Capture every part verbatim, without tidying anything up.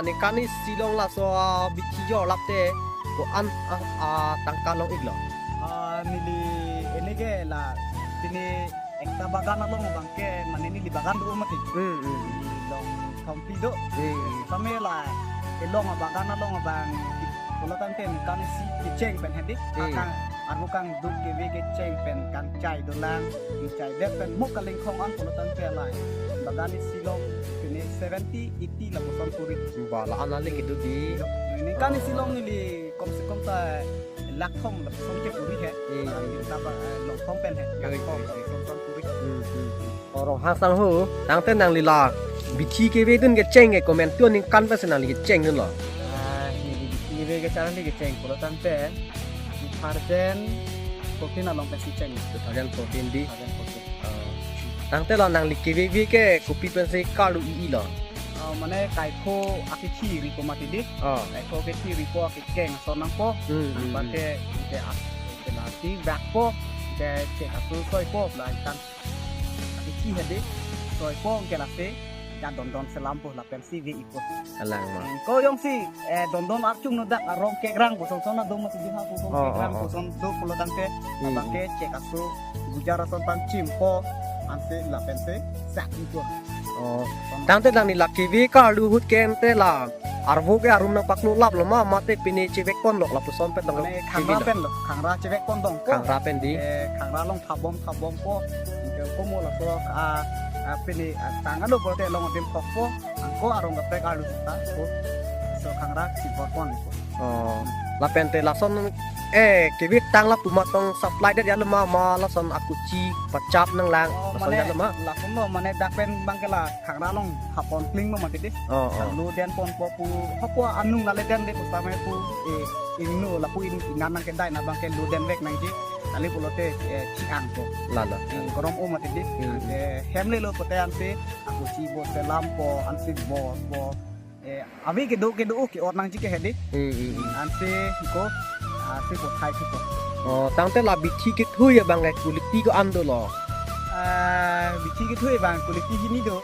Ningkan isi along laso, ah, bithi jorlap te ko-an, ah, ah, tangka long-iklo? Ah, neli ini ke la, pini ekta bagan along abang ke, mane neli bagan do mati. Hmm, hmm. Neli long thompi do. Hmm. Tame la, ilong abagan along abang, pulo tangte ningkan isi kecheng pen hedi. Hmm. Akang, armu kangduk kevi kecheng pen kangchai dolang, kangchai det pen mo kalingkhong an pulo tangte la, bagan isi along pini seventy, eighty lapuson kuri. Ba la-an ale kedo di. Ningkan isi along neli kom se kom ta lakh thom lapuson ke kuri he. Hmm. Ningkan ta ba, eh, long thom pen he. Oi, lakh thom oi, oi. Lapuson kuri. Hmm, hmm, hmm. O Ronghang sangho, tangte nangli la bithi kevedun kecheng ke komantu aningkan pensi nangli kechengdunlo? Ah, neli bithi keve kecheng, neli kecheng pulo tangte two thousand fourteen along pensi cheng. Two thousand fourteen di? Two thousand fourteen. Ah. Tangte la nangli keveve ke kopi pensi karlu i-ilo? Ah, mane kaipho akethi ripo mati di. Ah. Kaipho akethi ripo akekeng ason nangpo. Hmm, hmm, hmm. Anparke ke ak-, ke nasi bakpo, ke chek asu soipo, la ikan akethi hedi. Soipo ke lasi, ikan dondon selampo lapensi ve-ikpo. Alang ma. Hmm, ko jongsi, eh, dondon archung no dak arong kekrang puson son adom mati di ha puson. Oh, kekrang, oh, oh. Puson do pulo tangte, hmm, abang ke chek asu, gujar ason pangchimpo, ansi lapensi sak-ikpo. Oh. Tangte nangli la keve karlu ahut ke ante la arvo ke arum nangpaklo laplo ma, mate pine chevek ponlo lapuson pen dong? Mane khangra pen lo, khangra chevek pon dong ko. Khangra pen di? Eh, khangra along thabom thabompo. Ke komo laso, ah, ah, pine, ah, tang alo pulote along adim thokpo. Angko arong kaprek arlu ta ko. So khangra chibor ponpo. Oh, lapente lason, eh, kevek tang lapu ma tong supply det ya lo ma, ma lason akuchi pachap nanglang, oh, lason mane ya lo ma? Lason lo, mane dak pen abang ke la khangra along hapon kling lo mati di. Oh, oh. Lo den ponpo pu, hapu anung nale den de pusame pu, eh, ingno lapu in, inan nangkedai na abang ke lo den vek nangji. Kali pulote, eh, chiang po. Lalo. Hmm, korom o mati di. Hmm. Eh, hem lelo pote ansi akuchi bo selampo, ansi bo, bo. Eh, avi kedo kedo ke-ot nangji ke hedi. Hmm, hmm, hmm. Ansi ko, ansi ko thai ko. Oh, tangte la bithi kethui abang ke quality ko-an dolo? Ah, bithi kethui abang quality hini do.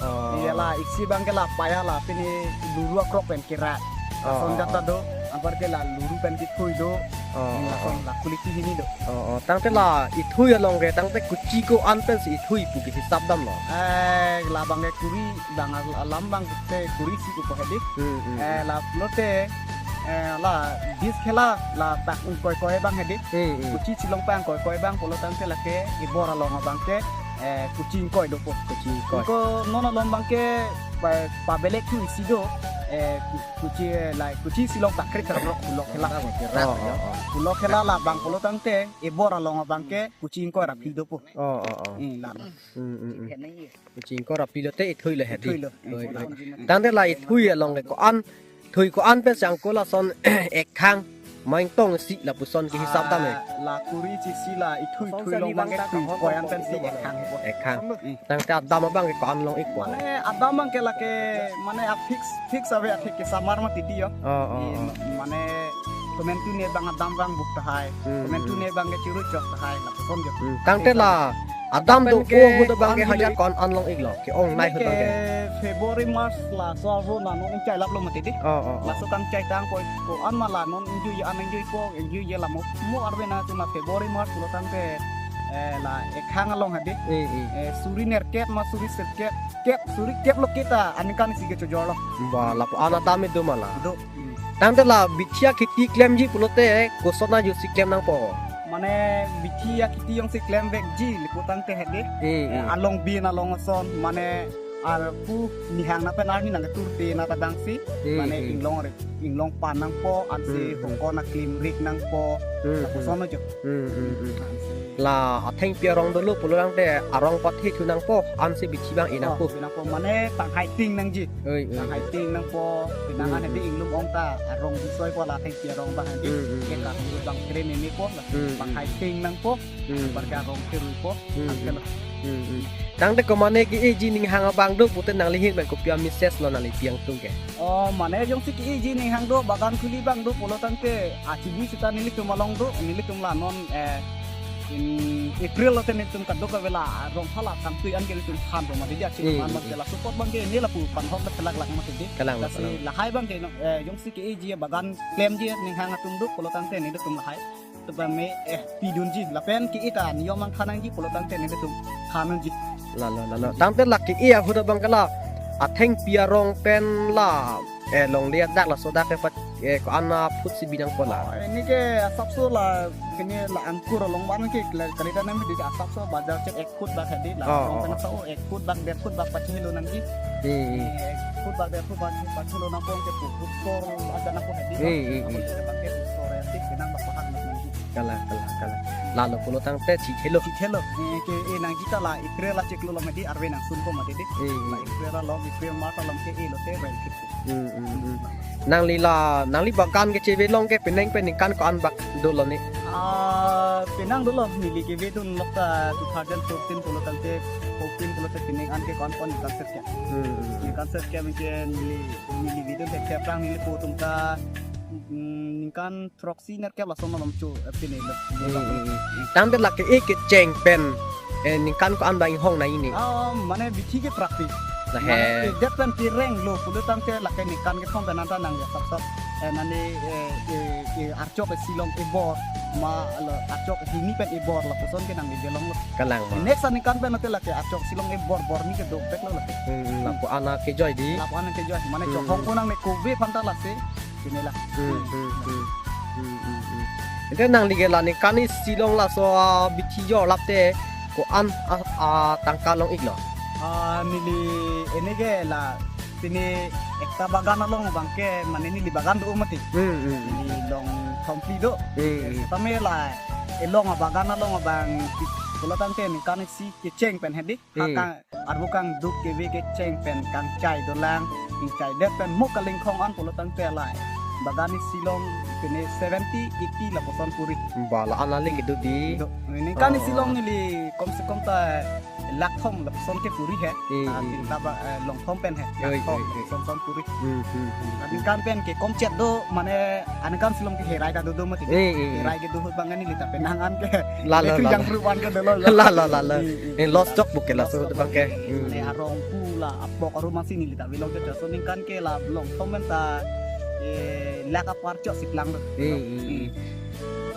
Oh. Iya la, iksi abang ke la paya la, pini luru akrok pen kera. Oh, lason oh, jata oh. Do, anparke la luru pen kethui do. Oh, hmm, oh, lason oh. La quality hini do. Oh, oh. Tangte la ithui along ke, tangte kuchi ko-an pensi ithui pu ke hisap damlo? Eh, la abang ke kuri, abang al-, alam abang te kuri si ko hedi. Hmm, hmm, eh, hmm. La pulote, eh, la bis khela la tak ingkoi koi abang hedi. Hmm, hmm. Kuchi chilong pang koi koi abang pulo tangte lake ibor along abang ke, eh, kuchi ingkoi dopo. Kuchi ingkoi. Ko non along abang ke pa, pabelek thu isi do, eh, ku-, kuchi, eh, la kuchi chilong tak krik rok pulo khela. Oh, oh, oh. Pulo khela la abang pulo tangte ibor along abang ke kuchi ingkoi ra phi dopo. Oh, oh, oh. Hmm, la. Hmm, hmm, hmm. Kuchi ingkoi ra phi lote ithui lo hedi. Ithui lo. Oi, oi. Tangte la ithui along ke ko-an, thui ko-an pensi angko lason ekhang ma ingtong isi lapuson ke hisap dam he? Ah, la kuri chisi la ithui thui along abang ke thui ko-an pensi ekhang po. Ekhang. Hmm. Tangte adam abang ke ko-an long-ikpo? Mane adam abang ke lake, mane a fix, fix ave athik kesamar mati di yo. Oh, oh, oh. Mane komantu ne abang adam abang buk tahai. Hmm, komantu hmm. Ne abang ke churu chok tahai lapuson jo. Hmm. Tangte la adam do pen ke ko-an ahut abang ke hajar ko-an long-iklo? Ke-ong nai ahut abang ke February, March laso ahut na non ingchai laplo mati di. Oh, oh, oh. Laso kangchai tang ko, ko-an ma la non ingjui an ingjui ko, ingjui ye lamo. Mo arve na tu na February, March pulo tangte, eh, la ekhang along hedi. Eh, eh. Eh, suri nerkep ma suri sirkep, kep, suri kep lo kita, aningkan isi kechojorlo. Ba, lapu-an adam do ma la? Do. Hmm. Tangte la bithi akheti klemji pulote koson ajoksi klem nangpo? Mane bithi akheti jongsi klem vekji lapu tangte hedi. Hmm, eh, hmm. Along bin along ason, mane arpu nihang na pen arni nangketur te na tadang si, hmm, mane, hmm, inglong rik, inglong pan nangpo, ansi, hmm, hmm, hokon aklim rik nangpo, hmm, lapuson, hmm, jo. Hmm, hmm, hmm. Ansi. La athengpi arong dolo pulo tangte arong pathe thu nangpo, ansi bithi abang i nangpo. Oh, i nangpo, mane tanghai ting nangji. Oi, oi. Tanghai ting nangpo, pinangan, hmm, hedi, hmm, inglum ong ta arong bisoi po la athengpi arong abang hedi. Hmm, hmm, ke, hmm, karong abang kere meme po la, hmm, hmm, tanghai ting nangpo. Hmm. Anparke arong kerui po, hmm, anke lo. Hmm, hmm. Tangte ko mane ke-eji ninghang abang do pute nangli ahin pen kopi a-message lo nangli pi angtung ke? Oh, mane jongsi ke-eji ninghang do, bagan khuli abang do pulo tangte, achibi seta nelitum along do, nelitum la non, eh, in April lote netum kadokave la rong phala tangtui an ke netum thanpo mati di, achi Hmm, man hmm, man ke la support abang ke ne lapu panhok la kelak lak mati di. Kalang, Lasi kalang. Lahai abang ke no, eh, jongsi ke-eji bagan klemji ninghang atum do pulo tangte netum lahai. Tebang me, eh, pidunji. Lapen ke-e ta niyom abang than nangji pulo tangte netum than nangji. Lalo, lalo. Tangte la ke-e ahut abang ke la athengpi arong pen la, eh, longle adak laso adak ke pat, eh, ko-an aphutsi binangpo la. Oh, ini ke asapso la, ini la angkur along ban ke kali, kali ta nang di asapso bajar chek ek foot bak hedi la. Oh, Arong oh, pen oh. Asapso ek foot bak, der foot bak pachilo nangji. Hmm. Eh, ek foot bak, der foot bak pachilo nangpo ke pu, foot kor aja nangpo hedi. Hmm, hmm, Ako hmm. Ke bak ke foot kor ya sih, kenang bak pahak nangji. Kalang, kalang, kalang. Lalo pulo tangte chithelo. Chithelo. Eh, ke, eh, nangji ta la April la chiklo lo mati, arve nangsunpo mati di. Hmm, hmm. La April along, April March along ke-e lote, well, gitu. Hmm, hmm, hmm. Nangli la, nangli bagan kechevelong ke penang pen ningkan ko-an bak dolo ni? Ah, penang dolo, neli kevedun lok ta two thousand fourteen pulo tangte, fourteen pulo tangte penang an ke ko-an ko-an ningkan set ke. Hmm, hmm, hmm. Ningkan set ke mungkin neli, neli vedun ke keprang neli putum ta, mm, ningkan throksi nerkep lason malom chu, eh, pine lo. Hmm, hmm, hmm. Tangte la ke-e kecheng pen, eh, ningkan ko-an bang inghong nangji ni? Ah, mane bithi ke practice. Lahe. Mane kedet pen kereng lo, pulo tangte la ke ningkan kethom pen anta nang ya sap sap. Eh, nani, eh, eh, eh, archok ke silong ebor, ma lo archok hini pen ebor, lapuson ke nangli velong lo. Kalang ma. Next aningkan pen ante la ke archok silong ebor bor ni ke dopek lo la ke. Hmm, lapu-an kejoi di. Lapu-an kejoi. Mane Hmm. Chohong ko nang ne kove phanta lasi. Sini la. Hmm, hmm, hmm. Hmm, hmm, hmm. Ente nangli ke la ningkan isi long laso, ah, bithi jorlap te ko-an, ah, ah, tangka long-iklo? Ah, neli ini ke la sini ekta bagan along abang ke mane neli bagan do mati. Hmm, hmm, hmm. Neli longthom phli do. Hmm, hmm. Tame la elong abagan along abang pulo tangte ningkan isi kecheng pen hedi. Hmm. Hakang arbu kangduk keve kecheng pen kangchai dolang, kangchai det pen mo kalingkhong an pulo tangte la bagan isi long pine seventy, eighty lapuson puri. Ba la-an ale kedo di. Do. Ningkan isi Oh. Long neli kom se kom ta lakh thom lapuson ke puri he. Hmm, Ah, hmm, tinta hmm. Ba, eh, longthom pen he. Oi, Lakh thom oi, oi. Lapuson son puri. Hmm, hmm, hmm. Aningkan pen ke kom chet do, mane aningkan isi long ke herai ta dodo mati. Hmm, hmm, hmm. Herai kedo ahut abang neli ta penang an ke. Lalo, Itu lalo. Yang perubahan ke dolo. Lalo, lalo. Hmm, hmm. Eh, loss jok buke laso abang ke. Hmm. Mane arong pu la apok aru masih neli ta velong ke so ningkan ke la longthom pen ta, eh, lakh apar chok si klang do. Hmm, hmm, hmm.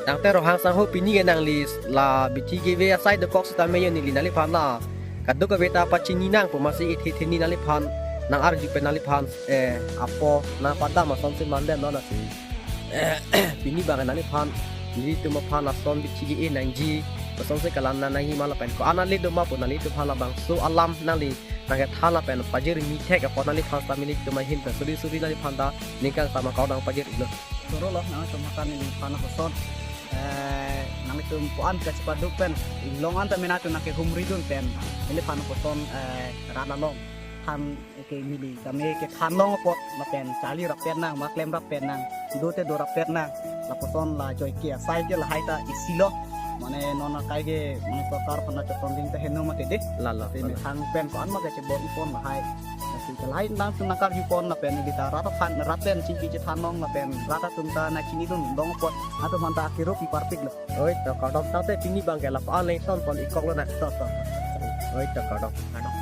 Tangte Rohang sangho pini ke nangli la bithi keve asai dokok sitame yo neli nangliphan la kadokave ta pachini nangpo masi ithi thini nangliphan nang-arju pen nangliphan, eh, apo nangpadam asonsi mandam lo lasi. Eh, pini abang nangliphan nelitum aphan ason bithi ke-e nangji asonsi kalang nangji ma lapen ko-an ale do ma pu nanglitum aphan labangso alam nangli nangkethan lapen pajirmi thek apot nangliphan sitame nelitum ahin pen suri suri nangliphan ta ningkan sama kardom pajir-iklo. Soro lo, nangtum aphan neliphan ason. Eh, nangtum ko-an kachepaduk pen, inglong an ta mena tu nangkehumri dun pen, neliphan ason, eh, rat along. Than ke neli tame kethan long apot, lapen charli rappet nang, ma klem rappet nang, do te do rappet nang, lapuson la joike asai ke lahai ta isi lo. Mane non akai ke, mane sorkar aphan ta chotonding ta heno mati de. Lalo, Te lalo. Methang pen ko-an ma kachebor-ipon lahai. Lasi kalai nangtum nangkarjupon lapen neli ta rat aphan rat pen chingki chethan long lapen rat atum ta nangchinidun long apot atum aphan ta akirup iparpik lo. Oi, to kardom tangte pini abang ke lapu-an le tonpon-ikkok lo na. To, to. Oi, to kardom. Kardom.